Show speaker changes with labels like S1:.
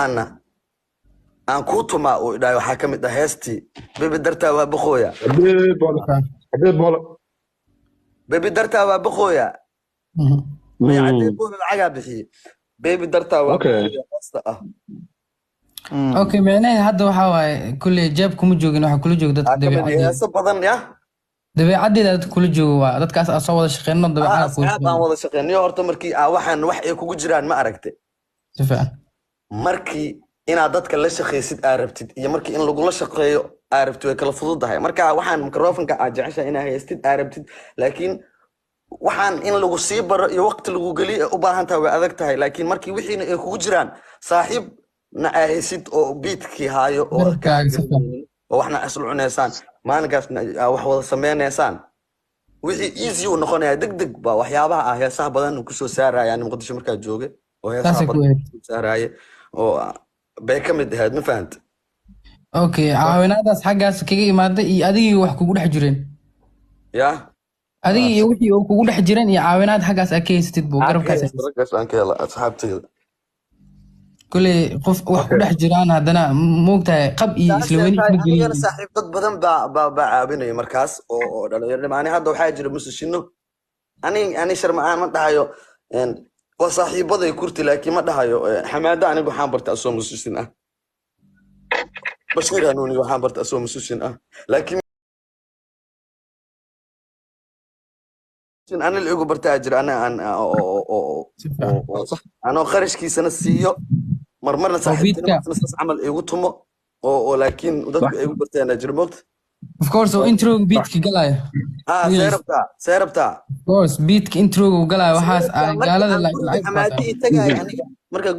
S1: Ana aan kuu tumaa uu idhahay. Waxaa ka mid ah heestii "Baby dartaa waa boqooya".
S2: Xagee boole? Xagee boole?
S1: "Baby dartaa waa boqooya". Mayacadee boole lacagaa bixiyey "Baby dartaa waa boqooya" heesta ah.
S3: Okay, micnaheed hadda waxaa waaye kulley jeeb kuma joogin, waxaa kula jooga dadka
S1: Aa ka mid ah
S3: dabeecaddeeda.
S1: Heeso badan ya.
S3: Dabeecaddeeda dadka kula joogo waa dadkaas aan soo wada shaqeyno, dabeecada kula
S1: Asxaab aan
S3: joogo.
S1: wada shaqeynayo. Horta markii aa waxaan wax ay kugu jiraan, ma aragte?
S3: Si fiican.
S1: Markii inaad dadka la shaqaysid aa rabtid iyo markii in lagula shaqeeyo aa rabtid way kala fududahay. Marka waxaan microphoneka aad jeceshahay inaa haystid aa rabtid, laakiin waxaan in lagu sii baro iyo waqti lagu geliyo ay u baahan tahay, way adag tahay. Laakiin markii wixiina ay kugu jiraan, saaxiib na aa haysid oo beatkii haayo oo
S3: Garabkaaga, si fiican.
S1: oo waxna isla cuneysaan, maalinkaasna aa wax wada sameyneysaan, wixii easy uu noqonaya, deg deg ba waxyaabaha ah. Heesaha badan kusoo saaraya Muqdisho markaa jooge oo heesaha
S3: Saasay ku
S1: badan
S3: ahayd.
S1: kusoo saaraaye oo bay ka mid ahayd, ma fahanta?
S3: Okay, caawinaadaas xaggaas kaga imaaday iyo adigii wax kugu dhex jireen.
S1: Ya.
S3: Adigii iyo wixii oo kugu dhex jireen iyo caawinaad xaggaas aad ka haysatid buu garabkaas haysatid.
S1: Raggaas aan ka hela asxaabtayda.
S3: Kulley qof wax ku dhex jiraan haddana, moogtahay, qab iyo isla weyni isma
S1: Anigana
S3: gelin.
S1: saaxiib dad badan baa caawinaya markaas oo dhalinyarnimo. Ani hadda waxaa jira musishino, ani sharma-aan ma dhahayo, waa saaxiibaday kurti, laakiin ma dhahayo. Xamaado aniga waxaan bartay asoo musishin ah. Bashiir Hanuuni waxaan bartay asoo musishin ah, laakiin ani la igu bartaa jira ana aan oo
S3: Si fiican.
S1: oo anoo qarashkiisana siiyo marmarna
S3: Oo beatka
S1: saaxiibtinimadana saas camal igu tumo oo laakiin dadku ay igu barteen jira, moogta?
S3: Of course, oo introga beatka galaayo.
S1: Ha, see.
S3: Yes.
S1: Rabtaa, see rabtaa.
S3: Of course, beatka introga uu galaayo
S1: See
S3: waxaas
S1: rabtaa
S3: aan
S1: markii
S3: gaalada
S1: aan guriga
S3: lacag
S1: Xamaadi
S3: qaataan.
S1: ii tagay aniga marka.